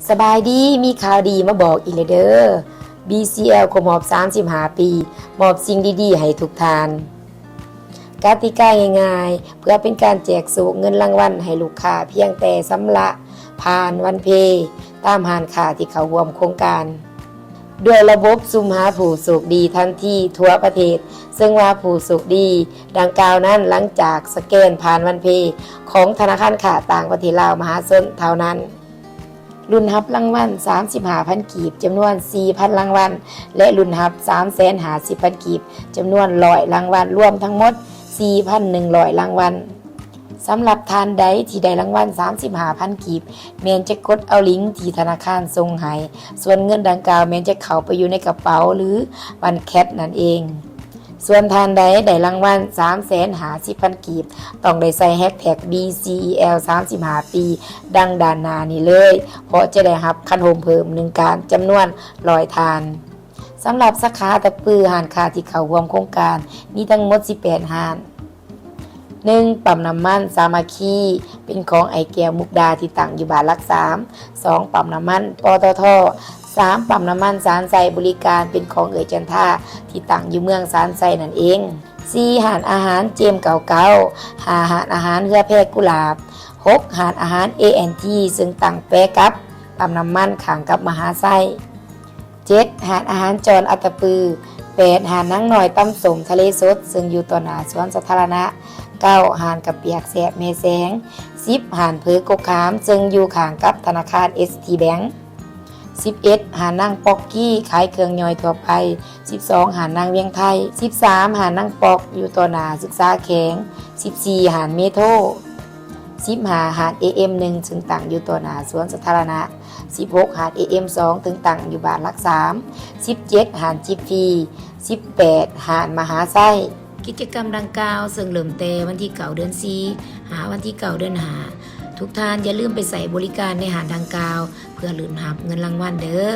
ສະບາຍດີ, ມີຂ່າວດີມາບອກອີກແລ້ວເດີ. ບີຊີແອລ ຄົບຮອບສາມສິບຫ້າປີ, ມອບສິ່ງດີໆໃຫ້ທຸກທ່ານ. ກະຕິກາງ່າຍໆ ເພື່ອເປັນການແຈກໂຊກເງິນລາງວັນໃຫ້ລູກຄ້າ ພຽງແຕ່ຊຳລະຜ່ານວັນເພ ຕາມຮ້ານຄ້າທີ່ເຂົ້າຮ່ວມໂຄງການ ດ້ວຍລະບົບສຸ່ມຫາຜູ້ໂຊກດີທັນທີທົ່ວປະເທດ, ເຊິ່ງວ່າຜູ້ໂຊກດີດັ່ງກ່າວນັ້ນ ຫຼັງຈາກສະແກນຜ່ານວັນເພຂອງທະນາຄານຄ້າຕ່າງປະເທດລາວມະຫາຊົນເທົ່ານັ້ນ. ລຸ້ນຮັບລາງວັນສາມສິບຫ້າພັນກີບ ຈຳນວນສີ່ພັນລາງວັນ ແລະ ລຸ້ນຮັບສາມແສນຫ້າສິບພັນກີບ ຈຳນວນຮ້ອຍລາງວັນ, ລວມທັງໝົດສີ່ພັນໜຶ່ງຮ້ອຍລາງວັນ. ສຳລັບທ່ານໃດທີ່ໄດ້ລາງວັນສາມສິບຫ້າພັນກີບ ແມ່ນຈະກົດເອົາລິງທີ່ທະນາຄານສົ່ງໃຫ້, ສ່ວນເງິນດັ່ງກ່າວແມ່ນຈະເຂົ້າໄປຢູ່ໃນກະເປົາ ຫຼື ບັນແຄັດນັ້ນເອງ. ສ່ວນທ່ານໃດໄດ້ລາງວັນສາມແສນຫ້າສິບພັນກີບ ຕ້ອງໄດ້ໃສ່ແຮັດແທັກ ບີຊີແອລ ສາມສິບຫ້າປີ ດັ່ງດ້ານໜ້ານີ້ເລີຍ, ເພາະຈະໄດ້ຮັບຄັນໂຮມເພີ່ມໜຶ່ງການ ຈຳນວນຮ້ອຍທ່ານ. ສຳລັບສາຂາຕະປື ຮ້ານຄ້າທີ່ເຂົ້າຮ່ວມໂຄງການມີທັງໝົດສິບແປດຮ້ານ. ໜຶ່ງ ປ້ຳນ້ຳມັນສາມັກຄີ ເປັນຂອງອ້າຍແກ້ວ ມຸກດາ ທີ່ຕັ້ງຢູ່ບ້ານຫຼັກສາມ. ສອງ ປ້ຳນ້ຳມັນ ປຕທ. ສາມ ປ້ຳນ້ຳມັນສານໄຊບໍລິການ ເປັນຂອງເອື້ອຍຈັນທາ ທີ່ຕັ້ງຢູ່ເມືອງສານໄຊນັ້ນເອງ. ສີ່ ຮ້ານອາຫານເຈມເກົ້າເກົ້າ. ຫ້າ ຮ້ານອາຫານເຮືອແພກຸຫຼາບ. ຫົກ ຮ້ານອາຫານ ເອແອນທີ ເຊິ່ງຕັ້ງແປກັບປ້ຳນ້ຳມັນຂ້າງກັບມະຫາໄຊ. ເຈັດ ຮ້ານອາຫານຈອນອັດຕະປື. ແປດ ຮ້ານນາງນ້ອຍຕຳສົ້ມທະເລສົດ ເຊິ່ງຢູ່ຕໍ່ໜ້າສວນສາທາລະນະ. ເກົ້າ ຮ້ານກະປຽກແຊບແມ່ແສງ. ສິບ ຮ້ານເຜີກົກຂາມ ເຊິ່ງຢູ່ຂ້າງກັບທະນາຄານ ເອສທີ ແບັງ. ສິບເອັດ ຮ້ານນາງປັອກກີ້ ຂາຍເຄື່ອງຍ່ອຍທົ່ວໄປ. ສິບສອງ ຮ້ານນາງວຽງໄທ. ສິບສາມ ຮ້ານນາງປອກ ຢູ່ຕໍ່ໜ້າສຶກສາແຂວງ. ສິບສີ່ ຮ້ານເມໂທ. ສິບຫ້າ ຮ້ານ ເອເອັມໜຶ່ງ ເຊິ່ງຕັ້ງຢູ່ຕໍ່ໜ້າສວນສາທາລະນະ. ສິບຫົກ ຮ້ານ ເອເອັມສອງ ເຊິ່ງຕັ້ງຢູ່ບ້ານຫຼັກສາມ. ສິບເຈັດ ຮ້ານຈິບຟຣີ. ສິບແປດ ຮ້ານມະຫາໄຊ. ກິດຈະກຳດັ່ງກ່າວ ເຊິ່ງເລີ່ມແຕ່ວັນທີເກົ້າ ເດືອນສີ່ ຫາວັນທີເກົ້າ ເດືອນຫ້າ ທຸກທ່ານຢ່າລືມໄປໃຊ້ບໍລິການໃນຮ້ານດັ່ງກ່າວ ເພື່ອລຸ້ນຮັບເງິນລາງວັນເດີ.